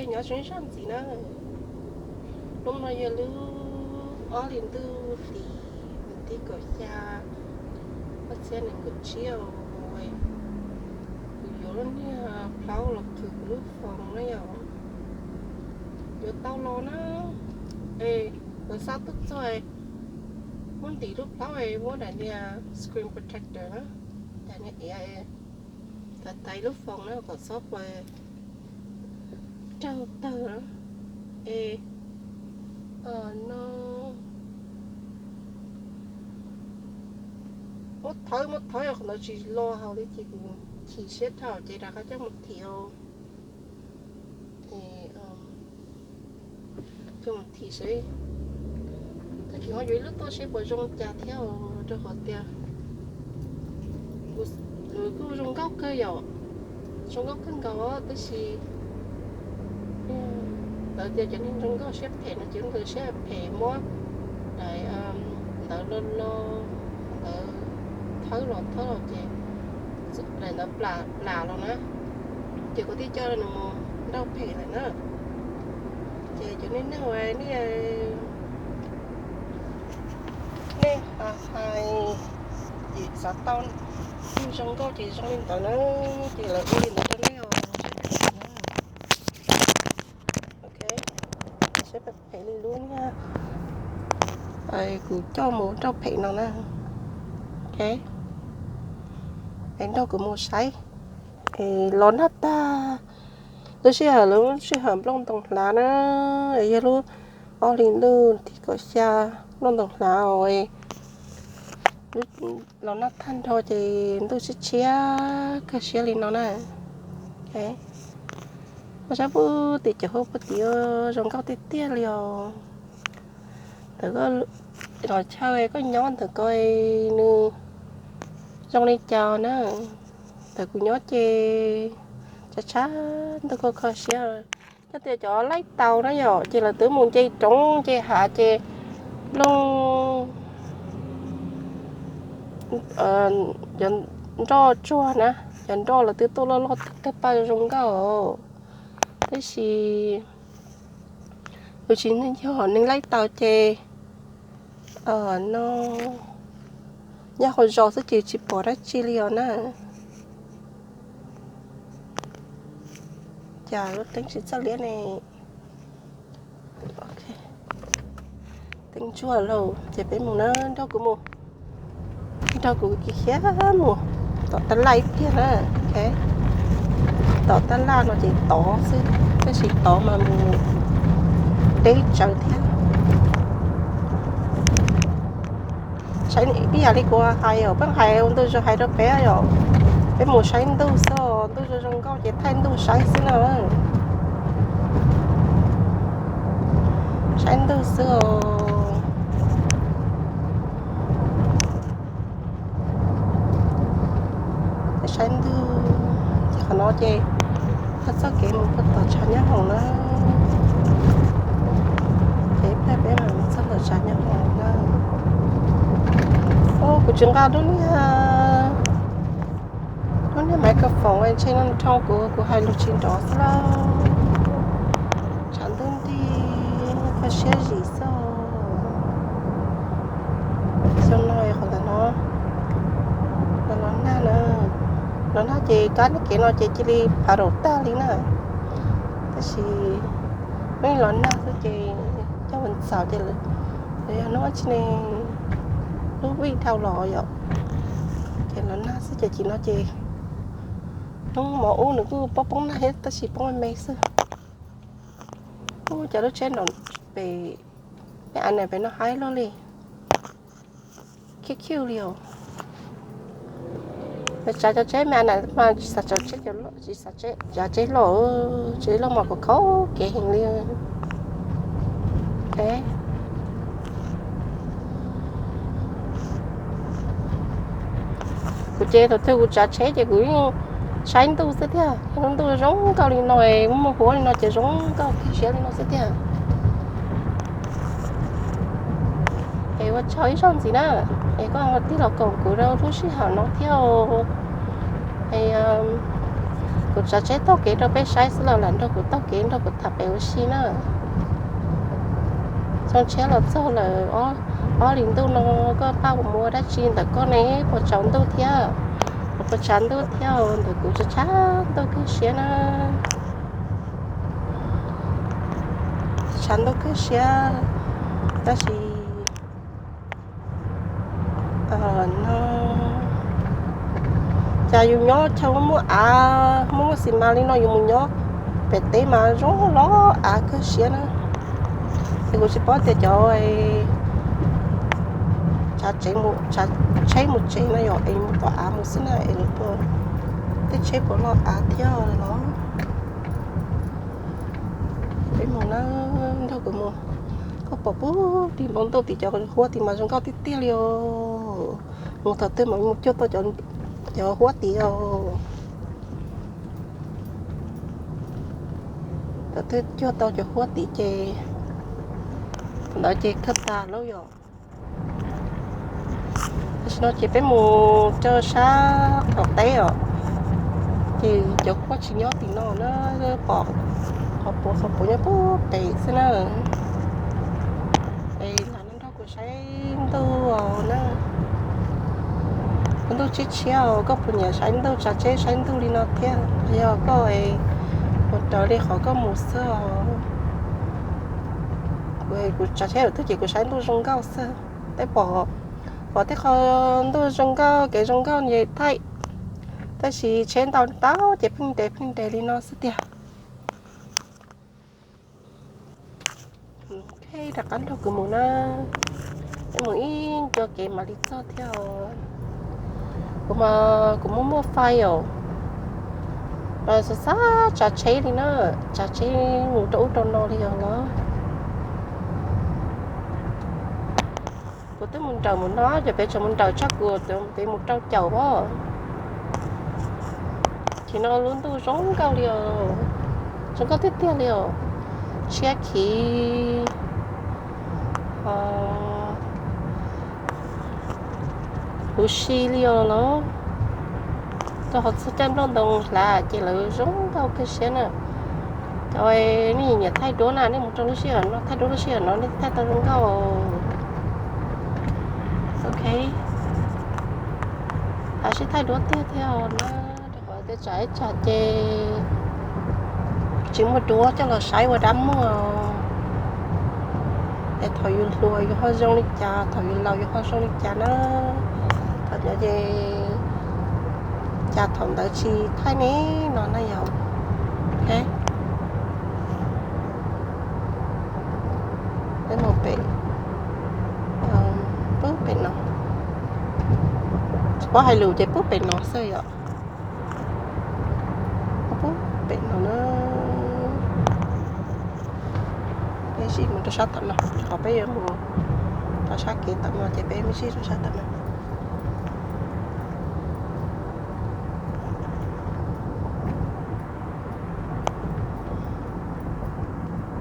Nyob zoo ib zaug ntxiv na. Hnub no yog lub ob hlis ntuj hlis tim kaum xya, ob txhiab nees nkaum tsib os. Kuv yuav lub niag plaub los khwv kuv lub foos na yom. Yuav tau los na. Es lawv xa tuaj txog, muab ntim lub plaub es muab daim niag screen protector na, daim niag iav taiv taiv lub foos na kom txhob pais raug tawg na. Es no muab thawb, muab thawb, qhov ntawd tsis los hauv li ces kuv chim siab dhau ces rov qab coj mus thim os. Coj mus thim seb, tag kis ho yuav ib lub tuaj seb puas zoo cas thiab os, rau qhov tias nws kuj zoo nkauj kawg yom, zoo nkauj kawg nkaus tab sis lawv tias cov neeg zoo nkauj siab phem no ces nkawd siab phem muab daim ntawd los los, ntawd thawb los thawb los ces daim ntawd plam plam los na, ces kuv thiaj coj nws mus nrauj phem lawm na. Ces cov nej nug nej, nej hais, ces xav tau neeg zoo nkauj ces zoo li ntawd na, ces lawv ua li ntawd rau nej os. Ok, saib phem li lub niag kuv coj mus nrauj phem no na. Ok, es nrog kuv mus saib. Es los nag tag, lub sij hawm, lub sij hawm nplooj ntoos hlav na, es yog lub ob hlis ntuj tim kaum xya, nplooj ntoos hlav os. Los nag tag nrho ces ntuj tshiab tshiab kawg siab li no na. Ua saib puag tim cov hauv puag tim zoo nkauj tiag tiag li os. Ntawm koj los chaw koj nyob ntawm ko nws zoo li cas na. Ntawm kuv nyob ces tshav tshav ntuj kho kho siab. Yog tias cov laij tau na yom, ces lawv twb mus nce roob nce hav ces nplooj, cov nroj tsuag na, cov nroj lawv twb tuaj loj loj tag paj zoo nkauj. Tab sis yus tsis yog neeg laij tau ces no nyob hauv zos xwb ces tsis pom dab tsi li os na. Cas lub teeb tsis txawj liab ne. Teeb ntsuag lauj, ces peb mus na, nrog kuv mus, nrog kuv kiv khiav mus tom tab laj ib pliag na. Tom tab laj no ces tod xwb, tab sis tod mas mus deb tsawv thiab. Saib ib yam li kuv hais os, pheej hais ua ntu zus hais rau peb yom, peb mus saib ntuj xwb os, ntuj zoo zoo nkauj ces thaij ntuj saib xwb na. Saib ntuj xwb os. Peb saib ntuj, ces qhov no ces yog txoj kev mus puag tom tshav nyab hoom na. Ces ib pliag peb mam mus txog tom tshav nyab hoom na. Kuv tsis nqa lub niag, lub niag microphone ntshe no nrho kuv, kuv hais lus tsis nrov xwb lauj. Tshav ntuj nti, kho siab zim xwb. Xyoo no qhov ntawm no, no los nag na, los nag ces kab niag kev no ces cia li phav daum tag li na. Tab sis hnub los nag xwb ces coj mus ntxaus ces lawv yog hnub tsis ne, lub vij dhau los yom, ces los nag xwb ces chim no ces hnub mov ub nws kuj poob poob nag thiab tab sis poob me me xwb. Ub, cas lub tsheb nraum pem, peb av na pem no haib luaj li, khiv khiv li os. Peb tsav cov tsheb me av na mas tsis xav tsav tsheb, tsis xav tsav tsheb loj, tsheb loj mas khav khav kev heev li. Kuv ces thaum twg kuv tsav tsheb ces kuv yeej saib ntuj xwb tiag. Ntuj zoo nkauj li no, muaj huab li no ces zoo nkauj kiag siab li no xwb tiag. Es ua tsaug ib zaug ntxiv na, es koj ho tig los koom kuv rau lub sij hawm no thiab. Es Kuv tsav tsheb taug kev rau peb saib xwb los lam nrog kuv taug kev nrog kuv tham pem ua si na. Xyoo tshiab los txog lawm, ob hlis ntuj no koj pab kuv mus ua dab tsi ntawm koj ne? Puas tsaus ntuj thiab? Puas tshav ntuj thiab? Ntawm kuv tshav ntuj kawg siab na. Tshav ntuj kawg siab, tab sis no cas yus nyob chaw muaj av, muaj muaj xis mas li no yus mus nyob pem teb mas zoo los av kawg siab na. Es kuv tsis paub tias cov tsav tsheb, tsheb mus tsev no yog es mus tom av mus xwb na es lawv puas, tej tsheb puas loj av thiab los. Peb mus na, nrog kuv mus. Koj pom puag tim npoo ntuj tim cov huab tid mas zoo nkauj tiag tiag li os. Mus thaum twg mas mus cuag tau cov huab tid os. Thaum twg cuag tau cov huab tid ces thaum ntawd ces kawg tag lawm yom. Tam sim no ces peb mus rau sab qaum teb os, ces cov huab tsis nyob tim no na, pom qhov puav qhov puav nyob puag pem xwb na. Es lam nrog kuv saib ntuj os na. Ntuj tshiab tshiab os, koj puas nyiam saib ntuj tsav tsheb saib ntuj li no thiab? Yog koj es mus raws li qhov koj mus xwb os. Kuv tsav tsheb lawm twg ces kuv saib ntuj zoo nkauj xwb. Tej pom, pom tej qho ntuj zoo nkauj kev zoo nkauj nce thaij, tab sis tsheb ntau ntau ces pheej nres pheej nres li no xwb tiag. Rov qab nrog kuv mus na, mus ib ncua kev mam li txog thiab. Kuv mas kuv muaj muaj file os, xav xav tsav tsheb li na, tsav tsheb mus rau ub rau no li os los. Kuv twb mus nrawm mus no, ces peb tseem mus nrawm tshaj kuv, peb mus rau caum os. Ces no lub ntuj zoo nkauj li os, zoo nkauj tiag tiag li os. Tshiab khiv, huv si li os los. Rau qhov txog caij nplooj ntoo hlav ces lawv zoo nkauj kawg siab na. Cov nej nyiam thaij duab na, nej mus rau lub sij hawm no thaij duab lub sij hawm no nej thaij tau zoo nkauj. Ok, ha sib thaij duab tiag thiab na, rau qhov tias tsam ib tsam ces tsis muaj duab coj los saib ua dab muag. Es thaum yus hluas yus ho zoo li cas, thaum yus laus yus ho zoo li cas na. Thaum cov ces cas thaum ntawd tsis thaij ne no na yog. Ok, peb mus pem, pub pem no, tsis paub hais lus ces pub pem no xwb yom. Pub pem no na. Peb sib mus rau sab tom no, qhov peb yuav mus rau sab kev tom no ces peb sib rau sab tom no.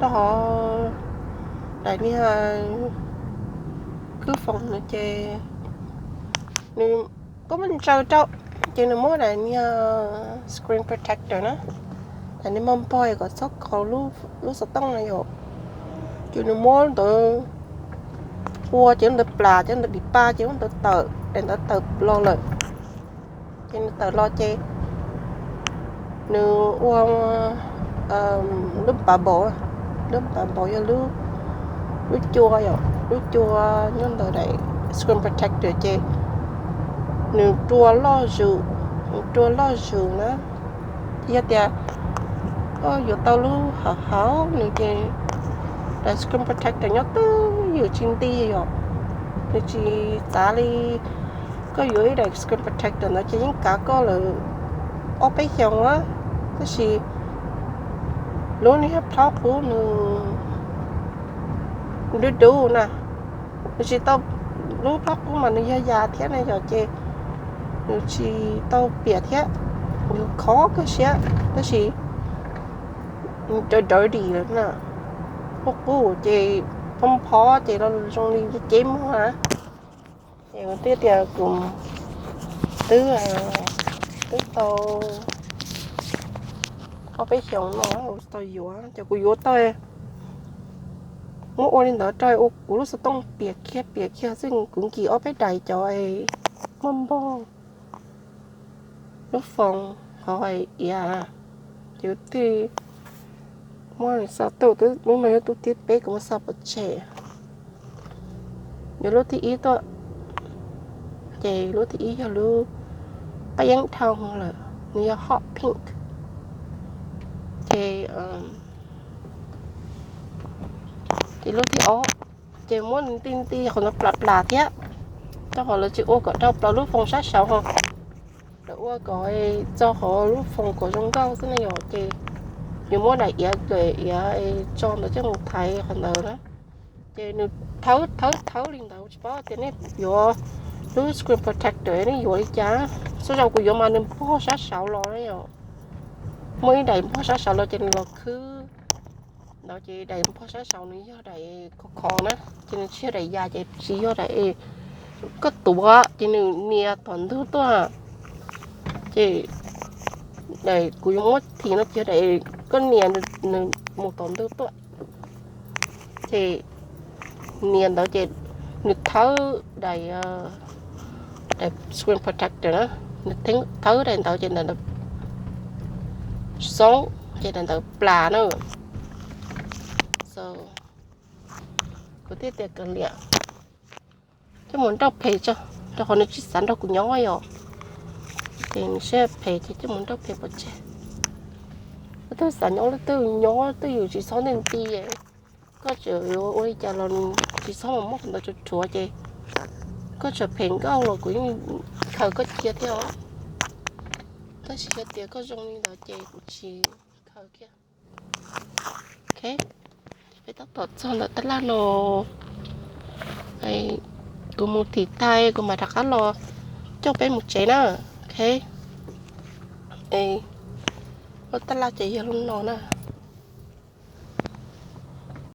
Rau qhov daim niag khwb foom no ces nws kuj muaj ntsaws rau, ces nws muab daim niag screen protector na, daim niag mog npog kom txhob khaus lub xov tooj na yom. Ces nws muab ntawd ua ces lub ntawd plam ces lub ntawd dim pa ces lub ntawd tawm, daim ntawd tawm los lawm. Ces nws tawm los ces nws ua lub npav npaum, lub npav npaum yog lub cua yom, lub cua nyob ntawm daim screen protector ces nws rua loj zus, nws rua loj zus na. Yog tias koj yuav tau lub hauv hauv nws ces daim screen protector nyob twj ywm tsis nti yom, nws tsis txav li. Koj yuav ib daim screen protector ntawd ces yeej kav koj lawm ob peb xyoos a. Tab sis lub niag plhob qub nws dub dub na, nws tsis tau, lub plhob qub mas nws yog yas thiab na yom, ces nws tsis tau piam thiab, nws khov kawg siab, tab sis nws dawb dawb dim lawm na. Plhob qub ces phob phob ces los zoo li ceb muag na. Ces kuv twb tias kuv twb, twb tau Ob peb xyoos no tsis tau yuav, ces kuv yuav tau, muab ua li ntawd rau ua kuv lub xov tooj piam kiag piam kiag xwb, kuv nkim ob peb daim cov muaj npog lub foos qhov iav, ces kuv thiaj muab xa tuaj, lub no yog tub thib peb kuv muab xa pov tseg. Yuav lub thib ib tuaj, ces lub thib ib yog lub paj yeeb dhau lawm, nws yog hot pink. Ces, ces lub thib ob, ces muab nti nti qhov ntawd plas plas thiab, rau qhov lawv tsis ua kom dhau plaws lub foos sab saud ho, lawv ua kom txog qhov lub foos kom zoo nkauj xwb ne yom. Ces yuav muab daim iav, daim iav tso ntawd coj mus thaiv qhov ntawd na. Ces nws thawb thawb thawb li ntawd, tsis paub tias nej yuav lub screen protector nej yuav li cas. Txhua zaus kuv yuav mas nws npog sab saud los na yom. Muaj ib daim npog sab saud los ces nws los khwb ntawd, ces daim npog sab saud nws yog daim khov khov na, ces nws tsis yog daim yas, ces tsis yog daim koj tuav ces nws nias tom ntug tuaj. Ces daim kuv yuav muab thim no ces yog daim koj nias nws mus tom ntug tuaj. Ces nias ntawd ces nws thawb daim, daim screen protector na, nws thawb daim ntawd ces daim ntawd xoob, ces daim ntawd plas na. So kuv thiaj tias kav liam coj mus nrauj phem tso, rau qhov nws tsis xav nrog kuv nyob yom. Ces nws siab phem ces coj mus nrauj phem pov tseg. Leej twg xav nyob leej twg nyob, twj ywm tsis txhob nti nti. Koj tseem yuav ua li cas los tsis txhob mus muab qhov ntawd rhuav rhuav ces koj tseem phem nkauj los kuv yeej khaws koj cia thiab os. Tab sis yog tias koj zoo li ntawd ces kuv tsis khaws kiag. Ok, peb tab tom txog ntawm tab laj no, kuv mus thim tag kuv mam rov qab los coj peb mus tsev na. Ok, lub tab laj ces yog lub no na.